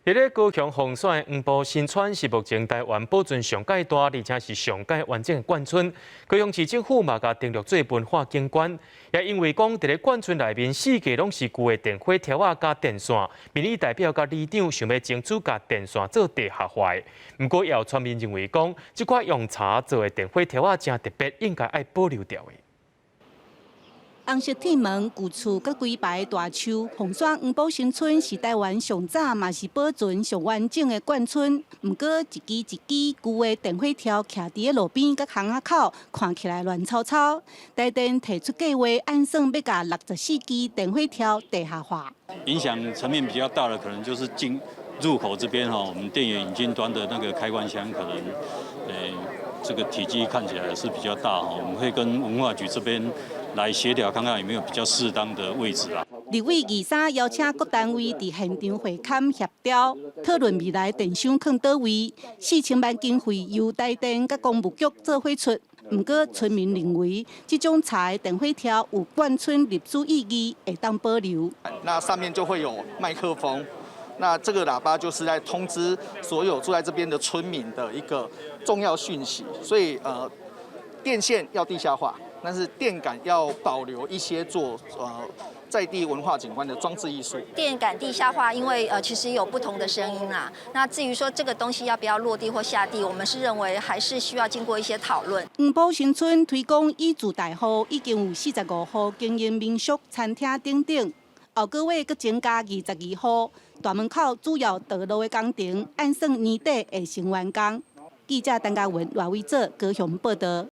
佇咧高雄鳳山的黃埔新村是目前台灣保存上蓋大，而且是上蓋完整的眷村。高雄市政府嘛共登錄做文化景觀，也因為講佇咧眷村內面四界攏是舊的電火柱仔佮電線，民意代表佮里長想欲爭取共電線做地下化。毋過也有村民認為講，這塊用柴做的電火柱仔誠特別，應該愛保留著的。紅色鐵門、舊厝佮規排大樹，鳳山黃埔新村是台灣上早嘛是保存上完整的眷村。毋過，一支一支舊的電火柱徛佇咧路邊佮巷仔口，看起來亂糟糟。台電提出計劃，按算欲共64支電火柱地下化。影響層面比較大的，可能就是進入口這邊哈，我們電源引進端的那個開關箱，可能，這個體積看起來是比較大哈，我們會跟文化局這邊來協調，看看有沒有比較適當的位置啦。立委二三邀請各單位佇現場會勘協調，討論未來電箱囥佗位，4000萬經費由台電佮工務局做伙出。毋過村民認為，這種柴電火柱有眷村歷史意義，會當保留。那上面就會有麥克風，那這個喇叭就是在通知所有住在這邊的村民的一個重要訊息。所以電線要地下化，但是電桿要保留一些做在地文化景觀的裝置藝術。電桿地下化，因為其實有不同的聲音啦。那至於說這個東西要不要落地或下地，我們是認為還是需要經過一些討論。黃埔新村推廣以住大戶，已經有45戶經營民宿、餐廳等等，後個月閣增加22戶。大門口主要道路的工程，按算年底會先完工。記者陳嘉文、賴偉哲高雄報道。